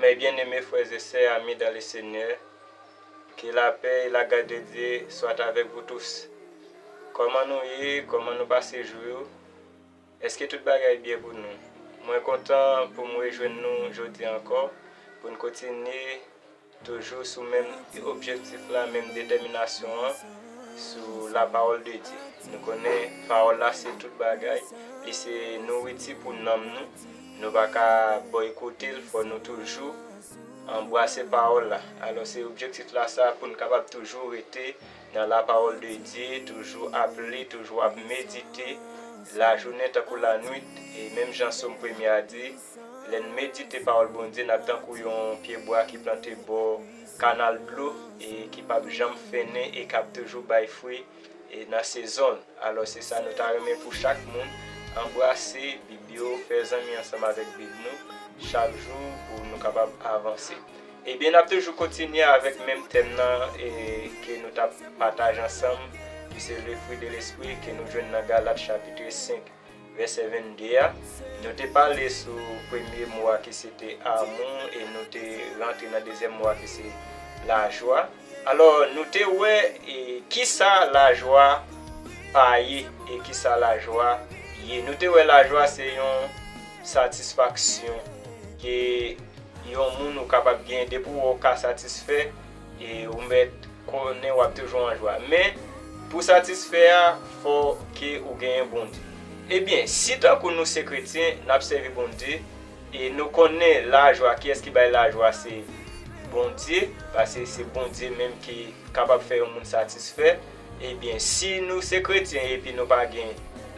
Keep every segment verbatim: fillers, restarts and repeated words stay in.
Mes bien-aimés frères et sœurs, amis dans le Seigneur, que la paix et la grâce de Dieu soient avec vous tous. Kòman nou ye? Kòman nou pase jou yo? Èske tout bagay byen pou nou? Mwen kontan pou m rejwenn nou jodi ankò, pou n kontinye toujou sou menm objektif la, menm detèminasyon an, sou la parole de Dieu. Nou konnen pawòl la se tout bagay, li se nouriti pou nanm nou. Nou pa ka bòykote l, fò nou toujou anbrase pawòl la. Alò, se objektif la sa, pou n kapab toujou rete nan la parole de Dieu, toujou ap li, toujou ap medite, lajounen tankou lannuit, e menm jan Sòm premye a di, lè n medite pawòl Bondye, n ap tankou yon pyebwa ki plante bò kanal dlo, e ki p ap janm fennen, e k ap toujou bay fwi, e nan sezon l. Alò, se sa nou ta renmen pou chak moun, anbrase Bib yo, fè zanmi ansanm avèk Bib nou, chak jou pou nou kapab avanse. Ebyen, n ap toujou kontinye avèk menm tèm nan, e ke nou t ap pataje ansanm, ki se le fruit de l'esprit, ke nou jwenn nan Galat chapit senk, vèsè vennde a. Nou te pale sou premye mo a ki se te amour, e nou te rantre nan dezyèm mo a ki se lajwa. Alò, nou te wè, e, kisa lajwa pa ye, e kisa lajwa ye. Nou te wè lajwa se yon satisfaksyon ke yon moun ou kapab genyen. Depi w wè w ka satisfè, e ou mèt konnen w ap toujou an jwa. Men, pou satisfè a, fò ke ou genyen Bondye. Ebyen, si tankou nou se kretyen, n ap sèvi Bondye, e nou konnen lajwa, kiyès ki bay lajwa, se Bondye, paske se Bondye menm ki kapab fè yon moun satisfè. Ebyen, si nou se kretyen epi nou pa gen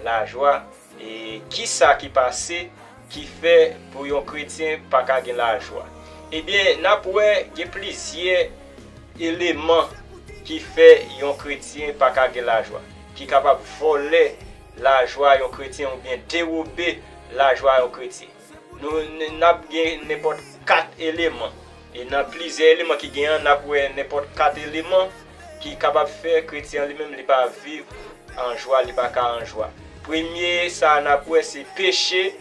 lajwa, e kisa ki pase ki fè pou yon kretyen pa ka gen lajwa? Ebyen, n ap wè gen plizyè eleman ki fè yon kretyen pa ka gen lajwa, ki kapab vòlè lajwa yon kretyen oubyen dewobe lajwa yon kretyen. Nou n- n ap gen nenpòt kat eleman. E nan plizyè eleman ki gen an, n ap wè nenpòt kat eleman ki kapab fè kretyen an li menm li pa viv an jwa, li pa ka an jwa. Premye sa a n ap wè se peche,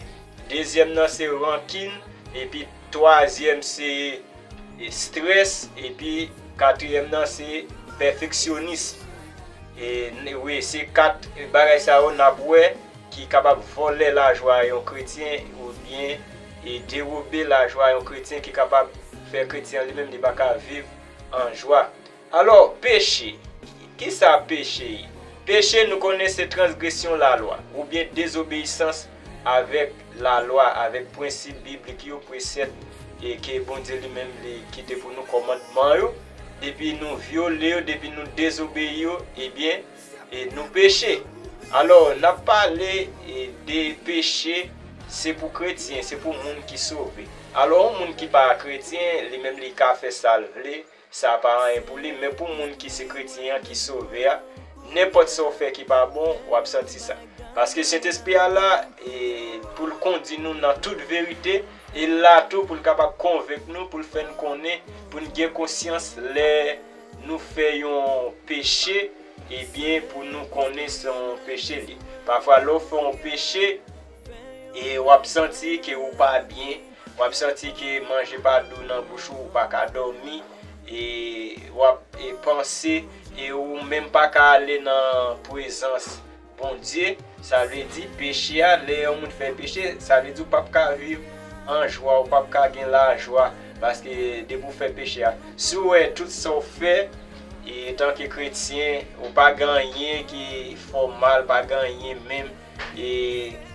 dezyèm nan se rankin, epi twazyèm se, e, strès, epi katriyèm nan se pèfeksyonis. E, n- wi, se kat bagay sa yo n ap wè ki kapab vòlè lajwa yon kretyen oubyen, e, dewobe lajwa yon kretyen ki kapab fè kretyen an li menm li pa ka viv an jwa. Alò, peche. Kisa peche ye? Peche, nou konnen se transgresyon lalwa oubyen dezobeyisans avèk lalwa, avèk prensip biblik yo, presèp, e ke Bondye li menm li kite pou nou, kòmandman yo. Depi nou vyole yo, depi nou dezobeyi yo, ebyen, e nou peche. Alò, n ap pale, e, de peche, se pou kretyen, se pou moun ki sove. Alò, yon moun ki pa kretyen, li menm li ka fè sa l vle, sa pa anyen pou li, men pou moun ki se kretyen an, ki sove a, nenpòt sa w fè ki pa bon, w ap santi sa. Paske Sentespri a la, e, pou l kondi nou nan tout verite, e l la tou pou l kapab konvenk nou, pou l fè n konnen, pou n gen konsyans lè nou fè yon peche, ebyen, pou nou konnen se yon peche li. Pafwa, lè w fè yon peche, e w ap santi ke ou pa byen, w ap santi ke manje pa dou nan bouch ou, ou pa ka dòmi, e w ap, e, panse, e ou menm pa ka ale nan prezans Bondye. Sa vle di, peche a, lè yon moun fè peche, sa vle di ou p ap ka viv an jwa, ou p ap ka gen lajwa, paske depi w fè peche a, si w wè tout sa w fè, e, antanke kretyen, ou pa gen anyen ki fè w mal, pa gen anyen menm, e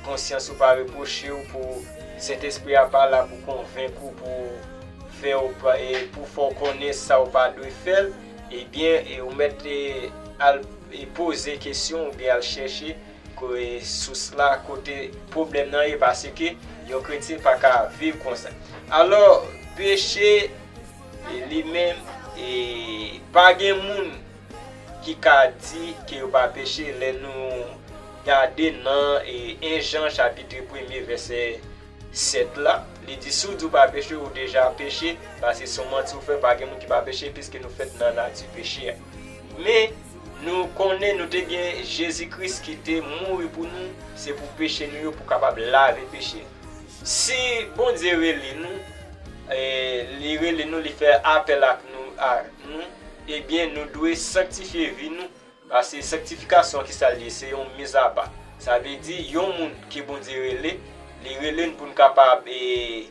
konsyans ou pa repwoche w, pou Sentespri a pa la pou konvenk ou, pou fè w pa, e pou fè w konnen sa w pa dwe fè l, ebyen, e ou mèt, e, al, e poze kesyon oubyen al chèche ko- e sous la, kote pwoblèm nan ye, paske yon kretyen pa ka viv konsa. Alò, peche, e, li menm, e pa gen moun ki ka di ke yo pa peche. Lè nou gade nan, e, en Jan chapit premye vèsè sèt la, li di, si w di w pa peche, ou deja peche, paske se yon manti ou fè, pa gen moun ki pa peche, piske nou fèt nan nati peche a. Men, nou konnen nou te gen Jezi Kris ki te mouri pou nou, se pou peche nou yo, pou kapab lave peche. Si Bondye rele nou, e, rele nou, li fè apèl ak nou, a nou, ebyen, nou dwe sanktifye vi nou, paske sanktifikasyon ki sa l ye, se yon mizapa. Sa vle di, yon moun ke Bondye rele, li rele n pou n kapab, e,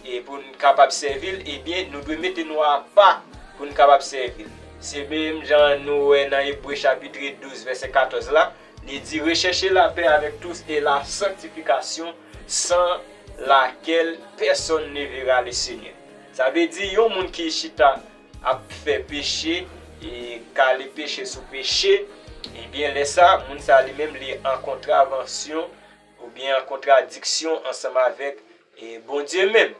e pou n kapab sèvi l, ebyen, nou dwe mete nou apa pou n kapab sèvi l. Se menm jan nou wè nan Ebre chapit douz, vèsè katòz la, li di, rechèchez la paix avec tous et la sanctification, sans laquelle personne ne verra le Seigneur. Sa vle di, yon moun ki chita ap fè peche, e kale peche sou peche, ebyen, lè sa, moun sa li menm, li an kontravansyon, oubyen an kontradiksyon ansanm avèk, e, Bondye menm.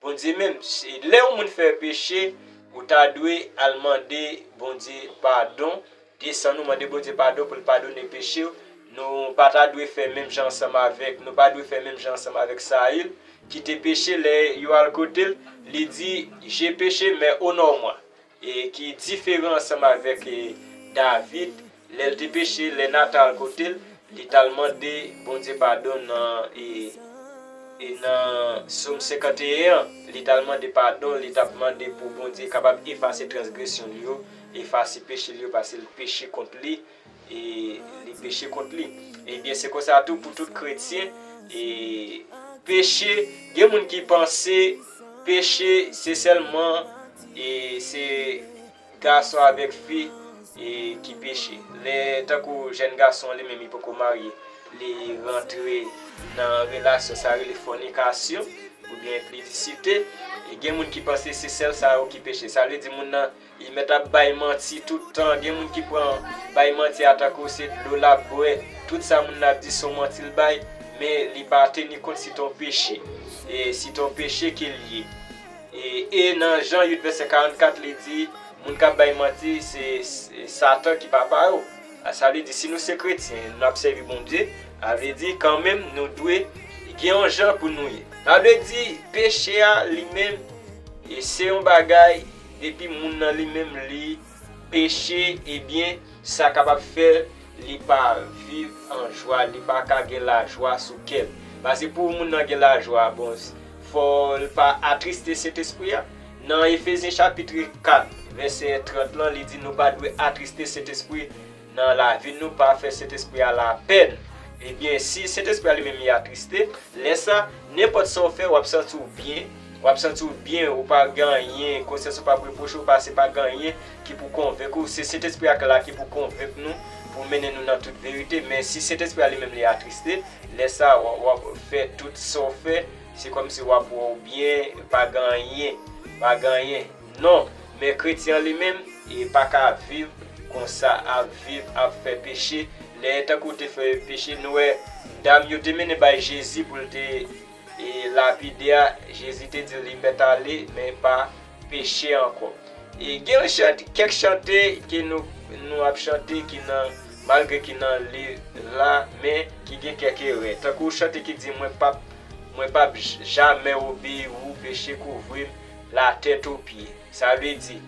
Bondye menm, se, lè yon moun fè peche, ou ta dwe al mande Bondye padon, desann ou mande Bondye padon pou l padone peche w. Nou pa ta dwe fè menm jan ansanm avèk, nou pa dwe fè menm jan ansanm avèk Sayil, ki te peche lè yo al kote l, li di, j'ai péché, mais honore-moi. E ki diferan ansanm avèk, e, David, lè l te peche, lè Natan al kote l, li t al mande Bondye padon nan, e, e nan Sòm senkanteyen an, li t al mande padon, li t ap mande pou Bondye kapab efase transgresyon l yo, efase peche l yo, paske l peche kont li, e li peche kont li. Ebyen, se konsa tou pou tout kretyen, e peche, gen moun ki panse peche se sèlman, e se gason avèk fi, e ki peche. Lè, tankou jèn gason an li menm, li poko marye, li rantre nan relasyon sa rele fònikasyon oubyen enpidisite, e gen moun ki panse se sèl sa yo ki peche. Sa vle di moun nan, li mèt ap bay manti tout tan. Gen moun ki pran bay manti a tankou se dlo l ap bwè. Tout sa moun nan ap di se yon manti l bay, men li pa teni kont si t on peche. E si t on peche ke l ye. E, e nan Jan uit vèsè karannkat, li di, moun k ap bay manti, se, se Satan ki papa yo. A, sa vle di, si nou se kretyen, nou ap sèvi Bondye, a vle di, kanmenm, nou dwe gen yon jan pou nou ye. Sa vle di, peche a, li menm, e se yon bagay, depi moun nan li menm, li peche, ebyen, sa kapab fè li pa viv an jwa, li pa ka gen lajwa sou kè l. Paske pou moun nan gen lajwa, bon, fò l pa atriste Sentespri a. Nan Efezyen chapit kat, vèsè trant lan, li di nou pa dwe atriste Sentespri nan lavi nou, pa fè Sentespri a lapèn. Ebyen, si Sentespri a li menm li atriste, lè sa, nenpòt sa w fè, w ap santi w byen, w ap santi w byen, ou pa gen anyen, konsyans ou p ap repwoche w, paske pa gen anyen ki pou konvenk ou. Se Sentespri a k la ki pou konvenk nou, pou mennen nou nan tout verite. Men si Sentespri a li menm li atriste, lè sa, w ap, w ap fè tout sa w fè, se kòmsi w ap wè w byen, pa gen anyen, pa gen anyen. Non, men kretyen an li menm, e pa ka viv konsa, ap viv, ap fè peche. Lè tankou te fè peche, nou wè dam yo te mennen bay Jezi pou l te, e, lapide a, Jezi te di l li mèt ale, men pa peche ankò. E gen yon chante, kèk chante ke nou, nou ap chante ki nan, malgre ki nan liv la, men ki gen kèk erè. Tankou chante ki di, mwen p ap, mwen p ap j-, jamè obeyi ou, peche kouvri m latèt o pye. Sa vle di,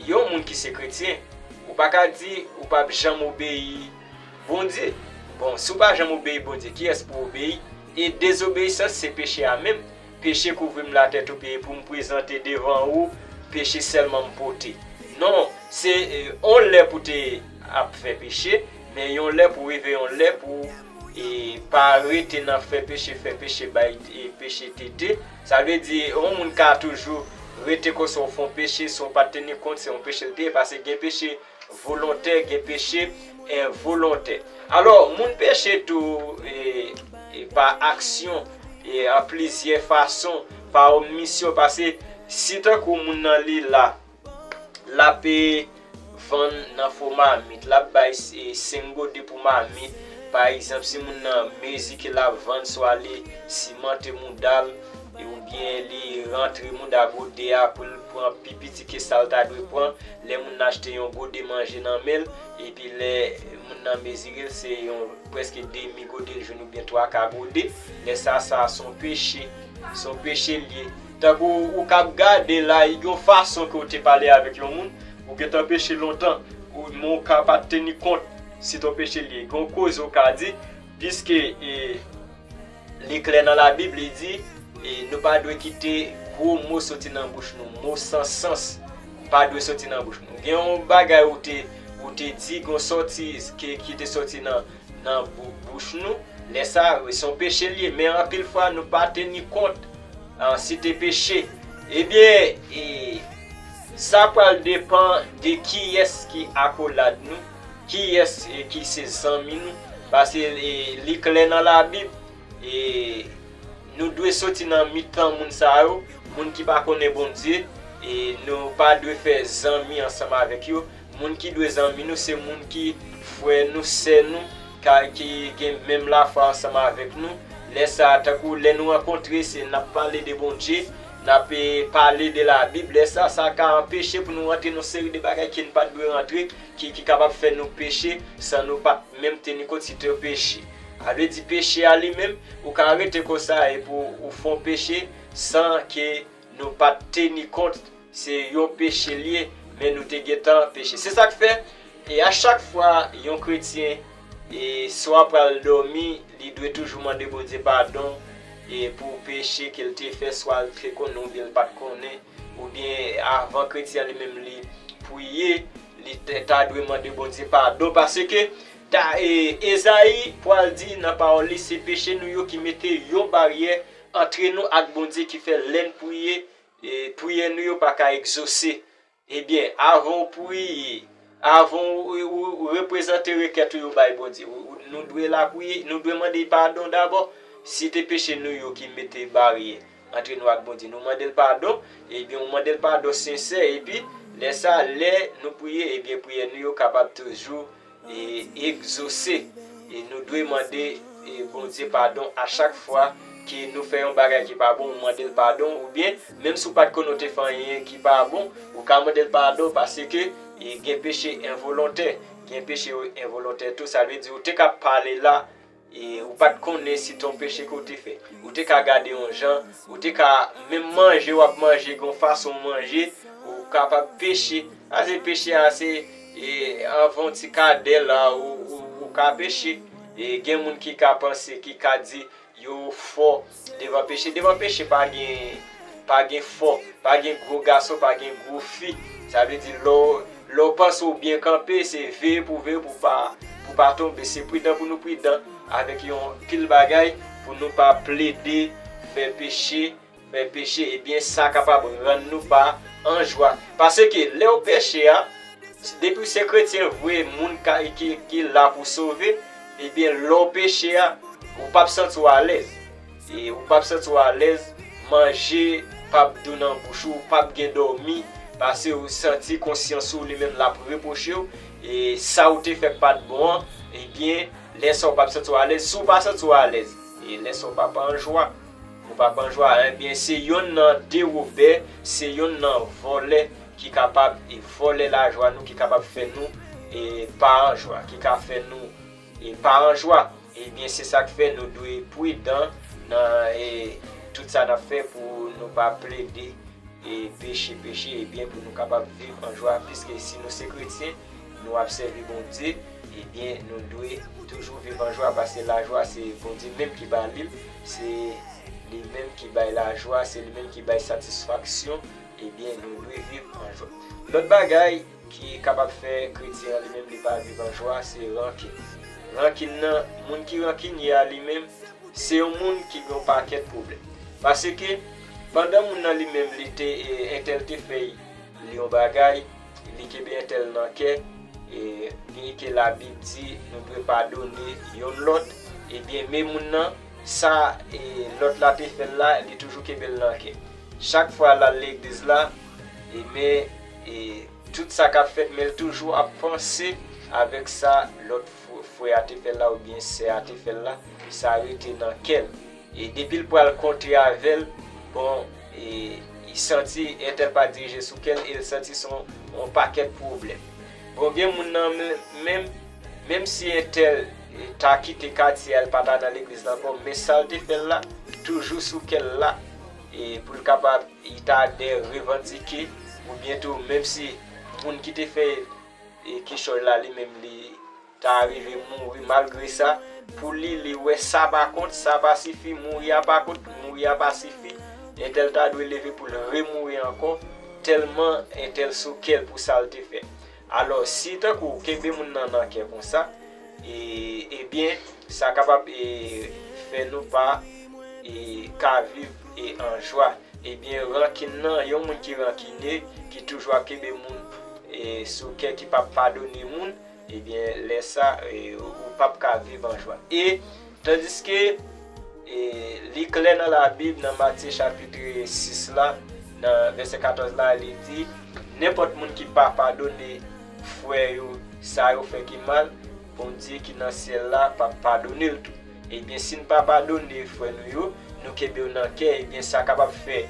yon moun ki se kretyen, ou pa ka di ou p ap janm obeyi Bondye. Bon, si w pa janm obeyi Bondye, kiyès pou obeyi? E dezobeyisans se peche a menm. Peche kouvri m latèt o pye, e pou m prezante devan ou, peche sèlman m pote. Non, se, e, on lè pou te ap fè peche, men yon lè pou rive yon lè pou, e, pa rete nan fè peche, fè peche, bay, e, peche tete. Sa vle di, yon moun ka toujou rete konsa w fè yon peche, si w pa t teni kont, se yon peche l te ye, paske gen peche volontè, gen peche envolontè. Alò, moun peche tou, e, e pa aksyon, e an plizyè fason, pa omisyon, paske si tankou moun nan li la, l ap, e, vann nan fo mamit, l ap bay, e, senk gode pou mamit, pa egzanp, si moun nan mezi ke l ap vann, swa li simante mouda l, e oubyen li rantre mouda gode a pou l pran pi piti ke sa l ta dwe pran, lè moun nan achte yon gode manje nan men l, epi lè moun nan mezire l, se yon prèske demi gode l jwenn oubyen twa ka gode, lè sa, sa se yon peche, se yon peche l ye. Tankou ou k ap gade la, yon fason ke w te pale avèk yon moun, ou gentan peche lontan, ou, men w ka pa t teni kont si t on peche l ye. Gen yon koze w ka di, piske, e, li klè nan Labib, li di, e, nou pa dwe kite gwo mo soti nan bouch nou, mo san sans pa dwe soti nan bouch nou. Gen yon bagay ou te, ou te di, gen yon sòtiz ki, ki te sòti nan, nan bou-, bouch nou, lè sa, se yon peche l ye, men anpil fwa nou pa teni kont, ah, si te peche. Ebyen, e, sa pral depann de kiyès ki akolad nou, kiyès, e, ki se zanmi nou, paske, e, li klè nan Labib, e, nou dwe soti nan mitan moun sa yo, moun ki pa konnen Bondye, e nou pa dwe fè zanmi ansanm avèk yo. Moun ki dwe zanmi nou, se moun ki frè nou, sè nou, ka, ki gen menm lafwa ansanm avèk nou. Lè sa, tankou lè nou rankontre, se n ap pale de Bondye, n ap, e, pale de Labib. Lè sa, sa ka anpeche pou nou rantre nan seri de bagay ke n pa t dwe rantre, ki, ki kapab fè nou peche san nou pa t menm teni kont si te yon peche. A vle di peche a li menm, ou ka rete konsa epi w fè yon peche san ke nou pa t teni kont se yon peche l ye, men nou te gentan peche. Se sa k fè, e a chak fwa yon kretyen, e swa pral dòmi, li dwe toujou mande Bondye padon, e pou peche ke l te fè, swa l te konnen oubyen l pa t konnen, oubyen avan kretyen an li menm li priye, li te, ta dwe mande Bondye padon, paske ta, e, Ezayi pral di nan pawòl li, se peche nou yo ki mete yon baryè antre nou ak Bondye, ki fè lè n priye, e, priyè nou yo pa ka egzose. Ebyen, avan w priye, avan w, w, w reprezante rekèt ou yo bay Bondye, w, w, nou dwe lapriyè, nou dwe mande padon dabò. Si te peche nou yo ki mete baryè antre nou ak Bondye, nou mande l padon, ebyen, ou mande l padon sensè, epi lè sa, lè nou priye, ebyen, priyè nou yo kapab toujou e egzose. E nou dwe mande, e, Bondye padon a chak fwa ke nou fè yon bagay ki pa bon, ou mande l padon, oubyen menm si w pa t konnen w te fè anyen ki pa bon, ou ka mande l padon, paske, e, gen peche envolontè, gen peche envolontè tou. Sa vle di ou te ka pale la, e ou pa t konnen si t yon peche ke w te fè. Ou te ka gade yon jan, ou te ka menm manje w ap manje, gen yon fason w manje, ou kapab peche. Sa se peche a, se, e, anvan yon ti kadè la, ou, ou, ou ka peche. E gen moun ki ka panse, ki ka di yo fò devan peche. Devan peche pa gen, pa gen fò, pa gen gwo gason, pa gen gwo fi. Sa vle di lè w, lè w panse w byen kanpe, se veye pou w veye pou w pa, pou w pa tonbe. Se pridan pou nou pridan avèk yon pil bagay pou nou pa plede fè peche, fè peche, ebyen, sa kapab rann nou pa an jwa. Paske lè w peche a, depi w se kretyen vre, moun ka, ki, ki la pou sove, ebyen, lè w peche a, ou p ap santi w alèz. E ou p ap santi w alèz, manje p ap dou nan bouch ou, ou p ap gen dòmi, paske ou santi konsyans ou li menm l ap repwoche w, e sa ou te fè k pa t bon an, ebyen, lè sa w p ap santi w alèz. Si w pa santi w alèz, e lè sa w p ap an jwa, ou p ap an jwa, ebyen, se yonn nan derobè, se yonn nan vòlè ki kapab, e, vòlè lajwa nou, ki kapab fè nou, e, pa an jwa, ki ka fè nou, e, pa an jwa. Ebyen, se sa k fè nou dwe pridan nan, e, tout sa n ap fè pou nou pa plede, e, peche, peche, ebyen, pou nou kapab viv an jwa, piske si nou se kretyen, nou ap sèvi Bondye, ebyen, nou dwe toujou viv an jwa, paske lajwa, se Bondye menm ki ba li l, se li menm ki bay lajwa, se li menm ki bay satisfaksyon, ebyen, nou dwe viv an jwa. Lòt bagay ki kapab fè kretyen an li menm li pa viv an jwa, se rankin. Rankin nan, moun ki rankinye a li menm, se yon moun ki gen yon pakèt pwoblèm. Paske pandan moun nan li menm li te, e, entèl te fè li yon bagay, li kenbe entèl nan kè, e, byen ke Labib di nou dwe padone yonn lòt, ebyen, men moun nan, sa, e, lòt la te fè l la, li toujou kenbe l nan kè. Chak fwa l al legliz la, e, men, e, tout sa k ap fèt, men l toujou ap panse avèk sa lòt fr-, frè a te fè l la oubyen sè a te fè l la, sa rete nan kè l. E depi l pral kontre avè l, bon, e, li santi entèl pa dirije sou kè l e l santi se yon, yon pakèt pwoblèm. Bon, gen moun nan men-, menm, menm si entèl, e, ta kite katye a, l pa ta nan legliz la ankò, men sa l te fè l la, toujou sou kè l la, e pou l kapab, li ta dè revandike, oubyen tou, menm si moun ki te fè, e, kichòy la, li menm, li ta rive mouri, malgre sa, pou li, li wè sa pa kont, sa pa sifi, mouri a pa kont, mouri a pa sifi, Entèl ta dwe leve pou l remouri ankò, tèlman entèl sou kè l pou sa l te fè. Alò, si tankou w kenbe moun nan nan kè konsa, e, ebyen, sa kapab e, fè nou pa e, ka viv e, an jwa. Ebyen, rankin nan, yon moun ki rankine, ki toujou ap kenbe moun e, sou kè, ki p ap padone moun, ebyen, lè sa, e, ou p ap ka viv an jwa. E, tandiske, e, li klè nan Labib, nan Matye chapit sis la, nan vèsè katòz la, li di, nenpòt moun ki pa padone frè yo, sa yo fè ki mal, Bondye ki nan syèl la p ap padone l tou. Ebyen, si n pa padone frè nou yo, nou kenbe yo nan kè, ebyen, sa kapab fè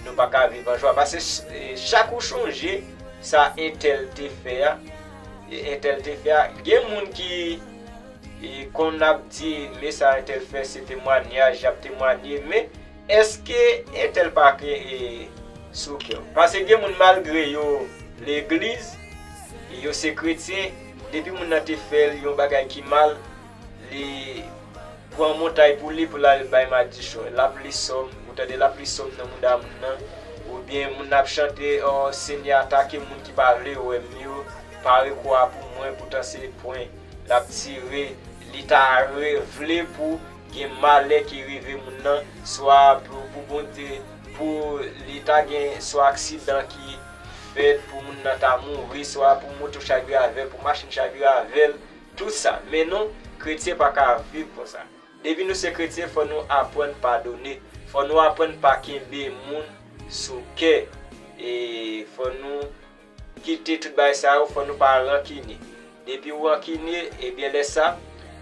nou pa ka viv an jwa. Paske ch-, e, chak ou chonje sa entèl te fè a, e, entèl te fè a, gen moun ki e, konn ap di, men sa entèl fè, se temwayaj, y ap temwaye, men èske entèl pa gen e, sou kè w? Paske gen moun, malgre yo legliz, yo se kretyen, depi moun nan te fè l yon bagay ki mal, li pran montay pou li, pou l al bay madichon. L ap li sòm, ou tande l ap li sòm nan mouda moun nan, oubyen moun nan ap chante, o, Senyè, atake moun ki pa vle wè m yo, pare kwa pou mwen, poutan se pwen l ap tire, li ta re-, vle pou gen malè ki rive moun nan, swa pou, pou Bondye, pou li ta gen swa aksidan ki fèt, pou moun nan ta mouri, swa pou moto chavire avè l, pou machin chavire avè l, tout sa. Men non, kretyen pa ka viv konsa. Depi nou se kretyen, fò nou aprann padone. Fò nou aprann pa kenbe moun sou kè. E fò nou kite tout bagay sa yo, fò nou pa rankine. Depi w rankine, ebyen lè sa,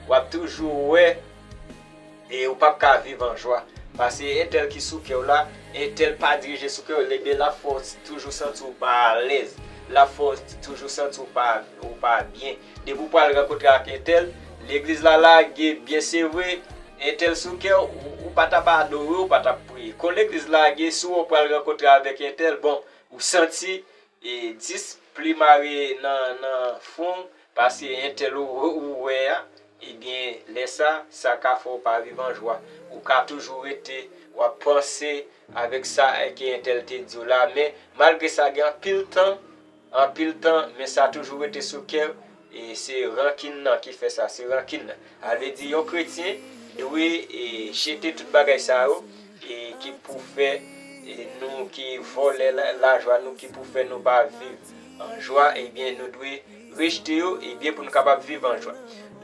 w ap toujou wè, e ou p ap ka viv an jwa. Paske entèl ki sou kè w la, entèl pa dirije sou kè w, ebyen l ap fè w toujou santi w pa alèz. L ap fè w toujou santi w pa, ou pa byen. Depi w pral rankontre ak entèl, legliz la lage, byen se vre, entèl sou kè w, ou, ou pa t ap adore, ou pa t ap priye. Kon legliz lage, si w pral rankontre avèk entèl, bon, ou santi e dis pli mare nan, nan fwon w pase entèl ou, ou wè a, ebyen, lè sa, sa ka fè w pa viv an jwa. Ou ka toujou rete, w ap panse avèk sa ke entèl te di w la, men malgre sa, gen anpil tan, anpil tan, men sa toujou rete sou kè w, e se rankin nan ki fè sa, se rankin nan. A vle di, yon kretyen dwe, e, jete tout bagay sa yo, e, ki pou fè, e, nou, ki vòlè la, lajwa nou, ki pou fè nou pa viv an jwa, ebyen, nou dwe rejte yo, ebyen, pou nou kapab viv an jwa.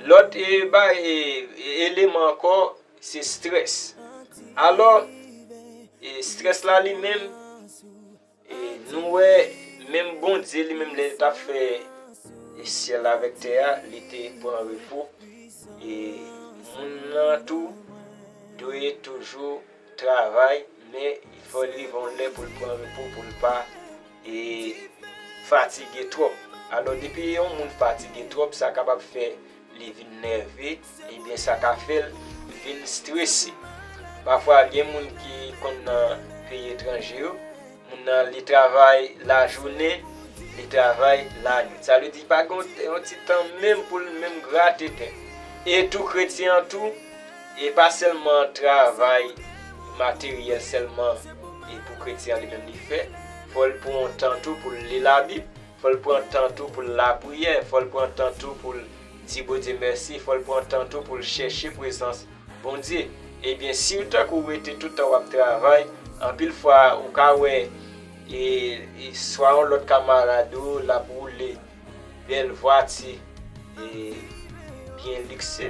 Lòt, e, ba, e, e, eleman ankò, se strès. Alò, e, strès la li menm, E nou wè, menm Bondye li menm, lè l t ap fè, e, syèl avèk tè a, li te pran repo. E moun nan tou dwe toujou travay, men fò l rive yon lè pou l pran repo, pou l pa, e, fatige twòp. Alò, depi yon moun fatige twòp, sa kapab fè li vin nève, ebyen sa ka fè l vin strese. Pafwa, gen moun ki konn nan peyi etranje yo, moun nan li travay lajounen, li travay lanwit. Sa vle di, pa gen yon, yon ti tan menm pou l menm grate tè. E tou kretyen an tou, e pa sèlman travay materyèl sèlman, e pou kretyen an li menm li fè, fò l pran yon tan tou pou l li Labib, fò l pran tan tou pou l lapriyè, fò l pran tan tou pou l di Bondye mèsi, fò l pran tan tou pou l chèche prezans Bondye. Ebyen, si w tankou w rete tout tan w ap travay, anpil fwa ou ka wè, e, e swa yon lòt kamarad ou, l ap woule bèl vwati, e, byen likse,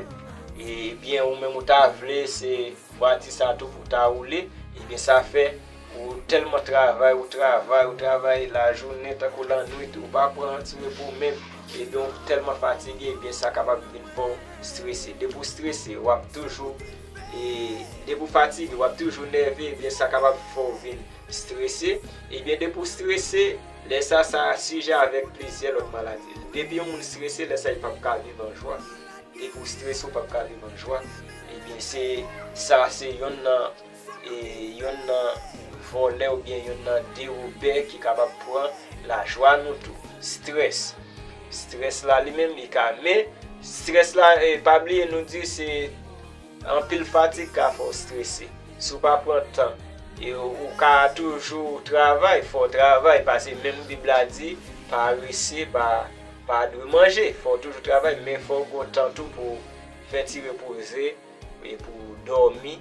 e, ebyen, ou menm ou ta vle se vwati sa tou pou w ta woule, ebyen, sa fè ou tèlman travay, ou travay, ou travay lajounen tankou lannwit, ou pa pran yon ti repo menm, ebyen, ou tèlman fatige, ebyen, sa kapab vin fè w strese. Depi w strese, w ap toujou, e, depi w fatige, w ap toujou nève, ebyen, sa kapab fè w vin strese. Ebyen, depi w strese, lè sa, sa sijè avèk plizyè lòt maladi. Depi yon moun strese, lè sa, li p ap ka viv an jwa. Depi w strese, ou p ap ka viv an jwa. Ebyen, se sa, se yonn nan, e, yonn nan vòlè oubyen yonn nan derobè ki kapab pran lajwa nou tou. Strès. Strès la, li menm, li ka, men strès la, e, pa bliye, nou di se anpil fatig ka fè w strese. Si w pa pran tan E ou ka toujou travay, fò w travay, paske menm Bib la di, parese pa, pa dwe manje. Fò w toujou travay, men fò w gen tan tou pou w fè ti repoze, e pou w dòmi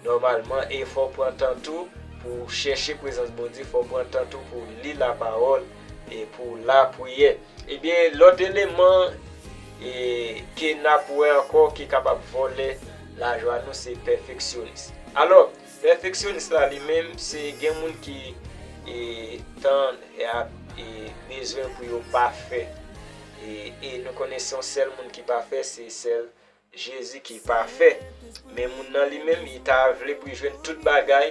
nòmalman, e fò w pran tan tou pou w chèche prezans Bondye, fò w pran tan tou pou w li lapawòl, e pou w lapriyè. Ebyen, lòt eleman, e, ke n ap wè ankò ki kapab vòlè lajwa nou, se pèfeksyonis. Alò, pèfeksyonis la li menm, se gen moun ki, e, tann e ap, e, bezwen pou yo pafè. E, e nou konnen se yon sèl moun ki pafè, se sèl Jezi ki pafè. Men moun nan li menm, li ta vle pou l jwenn tout bagay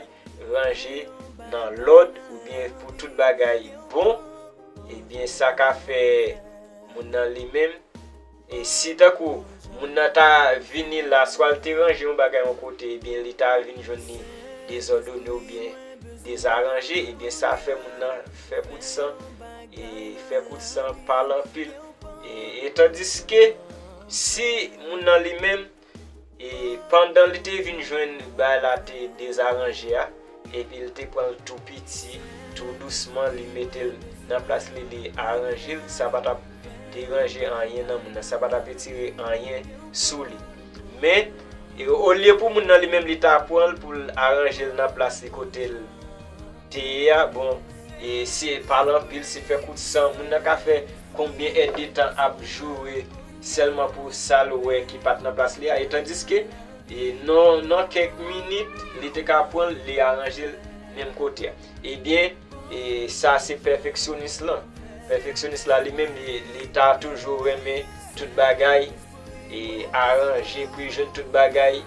ranje nan lòd, oubyen pou tout bagay bon, ebyen, sa ka fè moun nan li menm, e si tankou moun nan ta vini la, swa l te ranje yon bagay yon kote, ebyen, li ta vin jwenn li dezòdone oubyen dezaranje, ebyen, sa fè moun nan fè kout san, e fè kout san, pale anpil. E, e tandiske si moun nan li menm, e pandan li te vin jwenn bagay la te dezaranje a, epi l te pran l tou piti, tou dousman, li mete l nan plas li, li aranje l, sa pa t ap deranje anyen nan moun nan, sa pa t ap retire anyen sou li. Men, e olye pou moun nan li menm, li ta pran l pou l aranje l nan plas li kote l te ye a, bon, e se pale anpil, se fè kout san, moun nan ka fè konbyen èdtan ap joure sèlman pou sa l wè ki pa t nan plas li a, e tandiske, e nan, nan kèk minit, li te ka pran l, li aranje l menm kote a. Ebyen, e sa se pèfeksyonis lan. Pèfeksyonis la li menm, li, li ta toujou renmen tout bagay, e aranje pou l jwenn tout bagay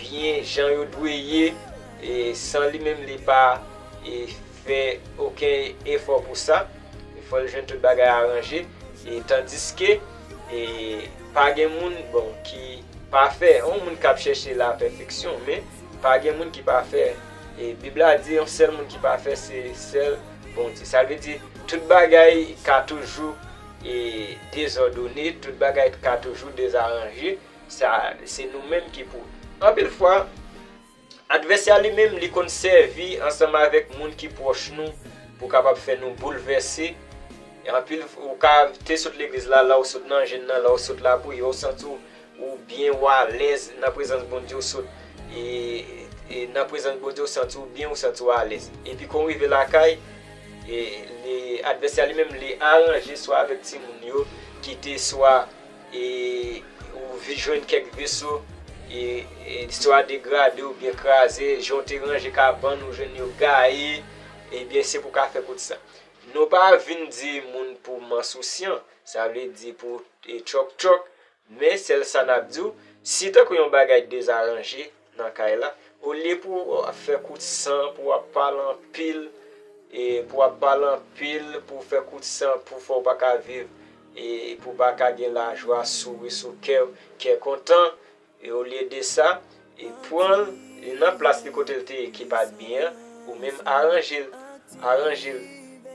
byen jan yo dwe ye, e san li menm li pa, e fè okenn efò pou sa. Fò l jwenn tout bagay aranje. E tandiske, e pa gen moun, bon, ki pafè, yon moun k ap chèche lapèfeksyon, men pa gen moun ki pafè. E Bib la di yon sèl moun ki pafè, se sèl Bondye. Sa vle di, tout bagay ka toujou, e, dezòdone, tout bagay ka toujou dezaranje. Sa, se nou menm ki pou. Anpil fwa, advèsè a li menm, li konn sèvi ansanm avèk moun ki pwòch nou pou kapab fè nou boulvèse. E anpil, ou ka te sot legliz la, la w sot nan jèn nan, la w sot lapriyè, ou santi w, ou byen, ou alèz nan prezans Bondye, ou sot, e, e nan prezans Bondye, ou santi w byen, ou santi w alèz. Epi kon w rive lakay, e, li, advèsè a li menm, li aranje swa avèk timoun yo, ki te swa e ou vi-, jwenn kèk veso, e, e swa degrade oubyen kraze, jan w te ranje kabann ou, jwenn yo gaye, ebyen, se pou w ka fè kout san. Nou pa vin di moun pou mansousyan, sa vle di pou, e, tchòk tchòk, men sèl sa n ap di w, si tankou yon bagay dezaranje, nan kay la. Olye pou w ap fè kout san, pou w ap pale anpil, e pou w ap pale anpil, pou w fè kout san, pou fè w pa ka viv, e pou w pa ka gen lajwa, souri sou kè w, kè kontan, e olye de sa, e pran l, e nan plas li kote l te ye ki pa t byen an, ou menm aranje l, aranje l,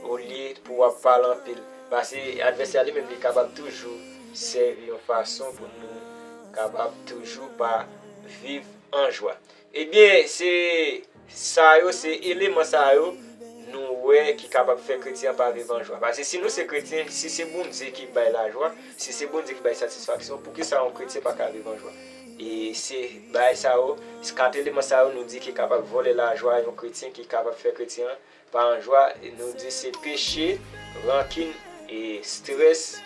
olye pou w ap pale anpil. Paske advèsè a li menm, li kapab toujou sèvi yon fason pou nou kapab toujou pa viv an jwa. Ebyen, se sa yo, se eleman sa yo nou wè ki kapab fè kretyen an pa viv an jwa. Paske si nou se kretyen, si se Bondye ki bay lajwa, si se Bondye ki bay satisfaksyon, poukisa yon kretyen pa ka viv an jwa? E se bagay sa yo, se kat eleman sa yo nou di ki kapab vòlè lajwa yon kretyen, ki kapab fè kretyen an pa an jwa, nou di se peche, rankin, e estrès,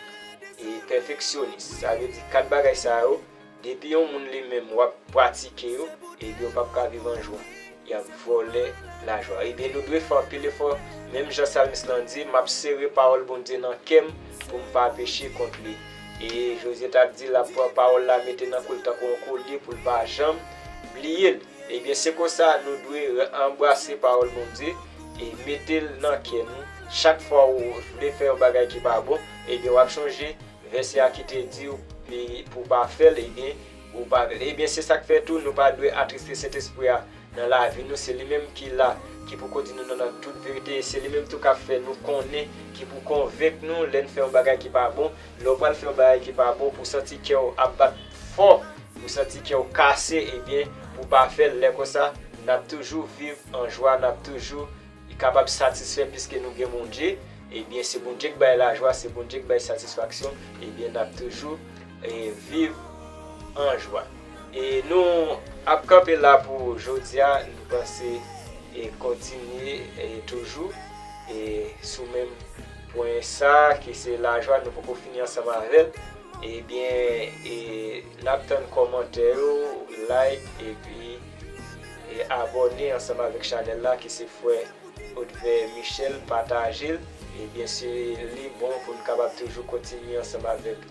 e pèfeksyonis. Sa vle di kat bagay sa yo, depi yon moun li menm w ap pratike yo, ebyen w p ap ka viv an jwa. Y ap vòlè lajwa. Ebyen nou dwe fè anpil efò, menm jan salmis lan di, m ap sere pawòl Bondye nan kè m pou m pa peche kont li. E Jozye t ap di l ap pran pawòl la mete nan kou l tankou yon kolye pou l pa janm bliye l. Ebyen, se konsa nou dwe anbrase pawòl Bondye e mete l nan kè nou. Chak fwa ou vle fè yon bagay ki pa bon, ebyen, w ap chonje vèsè a ki te di w pou w pa fè l, ebyen, ou pa fè l. Ebyen, se sa k fè tou, nou pa dwe atriste Sentespri a nan lavi nou. Se li menm ki la, ki pou kondui nou nan, nan tout verite. E se li menm tou k ap fè nou konnen, ki pou konvenk nou lè n fè yon bagay ki pa bon. Lè w pral fè yon bagay ki pa bon, pou w santi kè w ap bat fò, pou w santi kè w kase, ebyen, pou w pa fè l. Lè konsa, n ap toujou viv an jwa, n ap toujou kapab satisfè piske nou gen Bondye. Ebyen, se Bondye k bay lajwa, se Bondye k bay satisfaksyon. Ebyen, n ap toujou e, viv an jwa. E nou ap kanpe la pou jodi a, nou panse e kontinye e toujou e sou menm pwen sa ki se lajwa, nou poko fini ansanm avè l. Ebyen, e n ap tann kòmantè yo, like, epi e abòne ansanm avèk chanèl la ki se frè Odvè Michel, pataje l. Ebyen, si li bon pou n kapab toujou kontinye ansanm avèk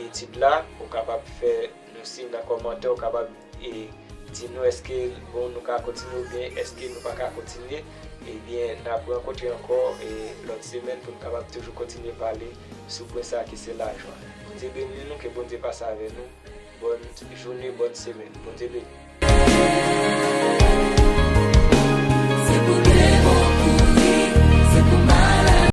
etid la, ou kapab fè nou siy nan kòmantè, ou kapab e, di nou èske bon nou ka kontinye oubyen èske nou pa ka kontinye. Ebyen, n ap rankontre ankò e lòt semèn pou n kapab toujou kontinye pale sou pwen sa ki se lajwa. Bondye beni nou, ke Bondye pase avè nou. Bòn jounen, bòn semèn. Bondye beni.